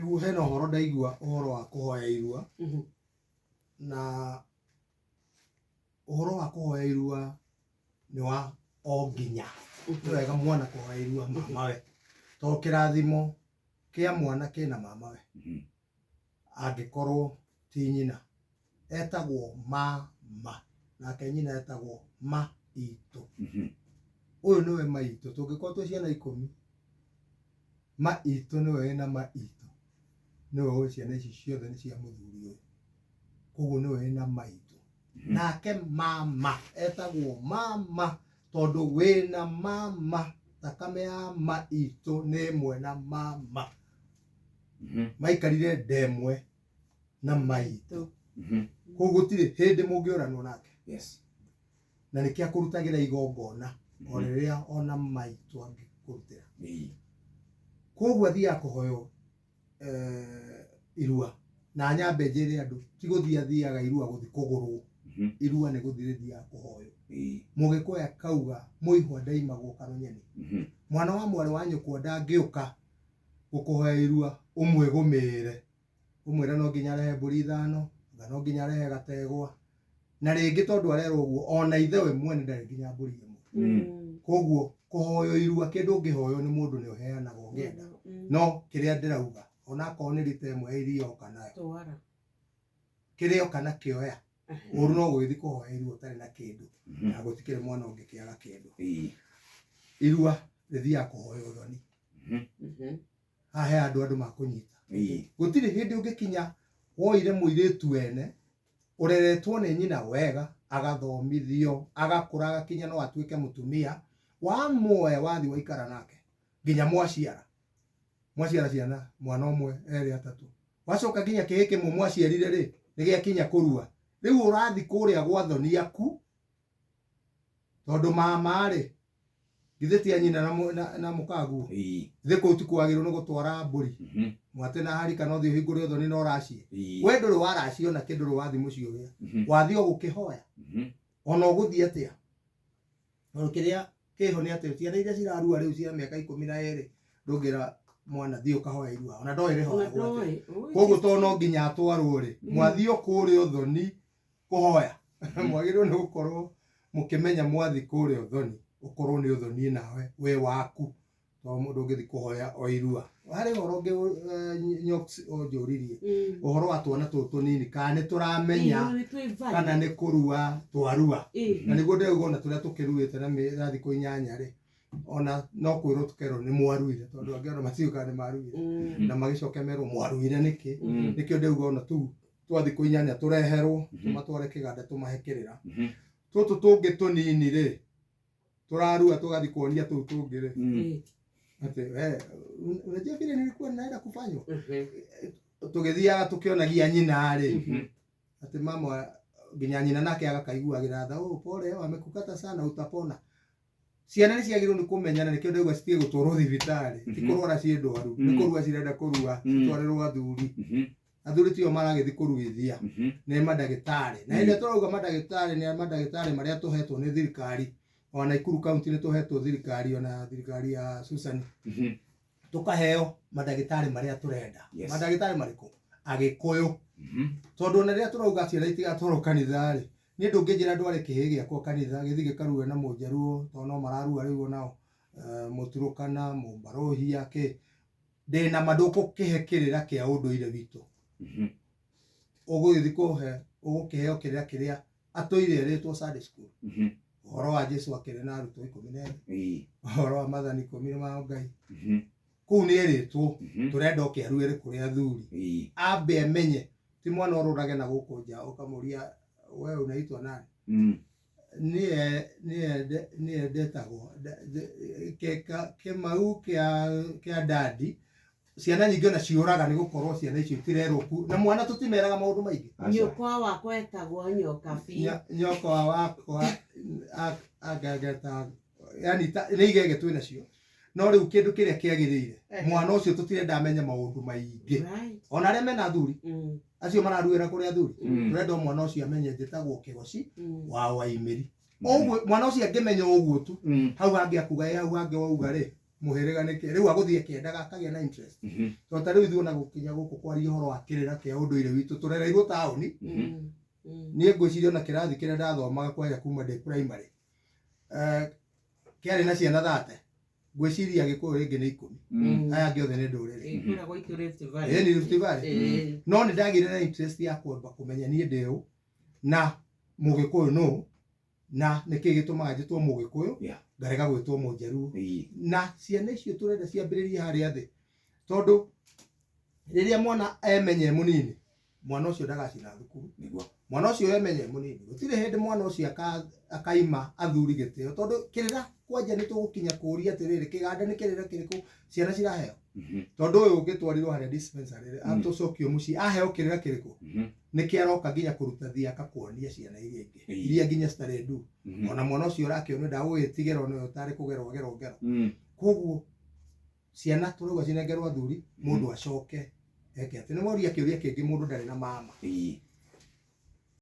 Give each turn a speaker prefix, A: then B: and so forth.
A: Nĩguo hena ũhoro ndaigua ũhoro wa kũhoya irua na ũhoro wa kũhoya irua nĩ wa o nginya. Nĩ wega mwana kũhoya irua mamawe tondũ kĩrathimo kĩa mwana kĩna mamawe angĩkorwo ti nyina etagwo mama nake nyina etagwo ma itũ. Ũyũ nĩwe ma itũ tũngĩkorwo twĩ ciana 10 ma itũ nĩwe wĩna ma itũ nĩwe ũĩ ciana ici ciothe nĩ cia mũthuri ũyũ koguo nĩwe wĩna ma itũ. Nake mama etagwo mama tondũ wĩna mama thakame ya ma itũ nĩ ĩmwe na mama. Maikarire nda ĩmwe na maitũ koguo gũtirĩ hĩndĩ mũngĩũranwo nake. Na nĩkĩo akũrutagĩra igongona o rĩrĩa ona maitũ angĩkũrutĩra. Koguo athiaga kũhoywo irua na nyambe njĩre andũ ti gũthiĩ athiaga irua gũthiĩ kũgũrwo. Irua nĩ gũthiĩ rĩthiaga kũhoywo. Mũgĩkũyũ akauga mũihwa ndaimagwo karũnyeni. Mwana wa mwarĩ wa nyũkwa ndangĩũka gũkũhoya irua ũmwĩgũmĩre ũmwĩre no nginya arehe mbũri 5 anga no nginya arehe gategwa na rĩngĩ tondũ arerwo ũguo ona ithe we mwene ndarĩ nginya mbũri ĩmwe. Koguo kũhoywo irua kĩndũ ũngĩhoywo nĩ mũndũ nĩ ũheanaga ũngĩenda. No kĩrĩa ndĩrauga onakorwo nĩ rita ĩmwe ya iria oka nayo kĩrĩa oka na kĩoya ũru no gũgĩthiĩ kũhoya irua ũtarĩ na kĩndũ na gũtikĩrĩ mwana ũngĩkĩaga kĩndũ. Irua rĩthiaga kũhoya ũthoni. Haha he andũ andũ makũnyita. Gũtirĩ hĩndĩ ũngĩkinya woire mũirĩtu wene ũreretwo nĩ nyina wega agathomithio agakũra agakinya no atuĩke mũtumia wamuoya wathiĩ waikara nake nginya mwaciara mwaciara ciana mwana ũmwe erĩ atatũ wacoka nginya kĩhĩ kĩmwe mwaciarire rĩ nĩ gĩakinya kũrua rĩu ũrathi kũrĩa gwa thoni aku tondũ mama rĩ githĩ ti a nyina na mũkaguo githĩ kũu ti kwagĩrĩirwo nĩ gũtwara mbũri mwate na hari kana ũthiĩ ũhingũre ũthoni na ũracie we ndũrĩ waracia ona kĩ ndũrĩ wathiĩ mũciĩ ũrĩa wathiĩ o gũkĩhoya ona ũgũthiĩ atĩa tondũ kĩrĩa kĩho nĩ atĩ ciana iria cirarua rĩu cia mĩaka 12 ndũngĩra mwana thiĩ ũkahoya irua ona ndoĩ rĩhoyagwo atĩa koguo tondũ no nginya atwarwo rĩ mwathiĩ o kũrĩa ũthoni kũhoya mwagĩrĩirwo nĩ gũkorwo mũkĩmenya mwathiĩ kũrĩa ũthoni ũkorwo nĩ ũthoni nawe we waku tondũ mũndũ ũngĩthiĩ kũhoya o irua harĩ ũhoro ũngĩ Nyox ũnjũririe ũhoro wa twana tũtũ tũnini kana nĩ tũramenya kana nĩ kũrua twarua na nĩguo ndĩrauga ona tũrĩa tũkĩruĩte na thikũ 8 rĩ ona no kwĩrwo tũkerwo nĩ mwaruire tondũ angĩ ona matiũĩ kana nĩ maruire na magĩcoke merwo mwaruire nĩkĩ nĩkĩo ndĩrauga ona tũu twa thikũ 8 tũreherwo tũmatware kĩganda tũmahe kĩrĩra tũtũ tũngĩ tũnini rĩ tũrarua tũgathiĩ kuonia tũu tũngĩ rĩ atĩ we unajua vile nilikuwa naenda kufanywa tũgĩthiaga tũkĩonagia nyina rĩ atĩ mama nginya nyina nake agakaiguagĩra tha oh pole wamekukata sana utapona ciana nĩ ciagĩrĩirwo nĩ kũmenya na nĩkĩo ndauga citige gũtwarwo thibitarĩ ti kũrwara ciĩ ndwaru nĩ kũrua cirenda kũrua citwarĩrwo athuri athuri tio maragĩthiĩ kũruithia nĩ mandagĩtarĩ na hĩndĩ ĩrĩa tũrauga mandagĩtarĩ nĩ mandagĩtarĩ marĩa tũhetwo nĩ thirikari ona Nakuru county nĩ tũhetwo thirikari ona thirikari ya Susan tũkaheo mandagĩtarĩ marĩa tũrenda. Mandagĩtarĩ marĩkũ? Agĩkũyũ. Tondũ ona rĩrĩa tũrauga ciana itigatwarwo kanitha rĩ, niĩ ndũngĩnjĩra ndware kĩhĩĩ gĩakwa kanitha gĩthiĩ gĩkarue na mũnjaruo tondũ no mararua rĩu onao mũturũkana, mũmbarohia kĩ. Ndĩna ma ndũgũkĩhe kĩrĩra kĩa ũndũire witũ. Ũgũgĩthiĩ kũhe ũgũkĩheo kĩrĩra kĩrĩa atũire erĩtwo Sunday school. Ũhoro wa Jesu akĩrĩ na arutwo 12. Ũhoro wa mathani 10 ma Ngai. Kũu nĩ erĩtwo tũrenda oke aruĩre kũrĩ athuri. Ambe amenye ti mwana ũrũrage na gũkũ nja ũkamũria we unaitwa nani? Niĩ ndetagwo Kĩmau kĩa dadi. Ciana nyingĩ ona ciũraga nĩ gũkorwo ciana icio itirerwo ku na mwana tũtimeraga maũndũ maingĩ.
B: Nyũkwa wakwa etagwo Nyokabi.
A: Nyũkwa wakwa angangeta yani nĩ igege twĩ nacio no rĩu kĩndũ kĩrĩa kĩagĩrĩire mwana ũcio tũtirenda amenye maũndũ maingĩ ona arĩa mena athuri acio mararuĩra kũrĩ athuri tũrenda o mwana ũcio amenye njĩtagwo Kĩgoci wa Waimĩri. Ũguo mwana ũcio angĩmenya ũguo tu hau hangĩ akuga ĩ hau hangĩ wauga rĩ Mũhĩrĩga nĩ kĩ rĩu agũthiĩ akĩendaga akagĩa na interest. Tondũ ta rĩu ithuĩ ona gũkinya gũkũ kwaria ũhoro wa kĩrĩra kĩa ũndũire witũ, tũrereirwo taũni. Niĩ ngwĩciria ona kĩrathi kĩrĩa ndathomaga kwanja kuma ndĩ primary, kĩarĩ na ciana 30, ngwĩciria Gĩkũyũ rĩngĩ nĩ 10. Aya angĩ othe nĩ ndũrĩrĩ.
B: Ĩ, kũrĩa gwitũ Rift Valley.
A: Ĩ, nĩ Rift Valley. No nĩ ndagĩire na interest ya kwamba kũmenya niĩ ndĩ ũ na Mũgĩkũyũ nũ na nĩkĩ gĩtũmaga njĩtwo Mũgĩkũyũ, ngarega gwĩtwo Mũnjaruo. Na ciana icio tũrenda ciambĩrĩrie harĩa thĩ, tondũ rĩrĩa mwana emenye e mũnini, mwana ũcio ndagacina thukuru. Mwana ũcio emenye e mũnini, gũtirĩ hĩndĩ mwana ũcio akaima athuri gĩtĩo, tondũ kĩrĩra kwanja nĩ tũgũkinya kũũria atĩrĩrĩ, kĩganda nĩ kĩrĩra kĩrĩkũ ciana ciraheo? Tondũ ũyũ ũngĩtwarirwo harĩa dispensary atũcokio mũciĩ aheo kĩrĩra kĩrĩkũ? Nĩkĩ aroka nginya kũruta thiaka kuonia ciana iria ingĩ, iria nginya citarĩ ndu? Ona mwana ũcio ũrakĩonio ndagũgĩtigĩra ona ũyũ ũtarĩ kũgerwo gerwo ngero. Koguo ciana tũrauga cinengerwo athuri, mũndũ acoke eke atĩ nĩ woria kĩũria kĩngĩ, mũndũ ndarĩ na mama.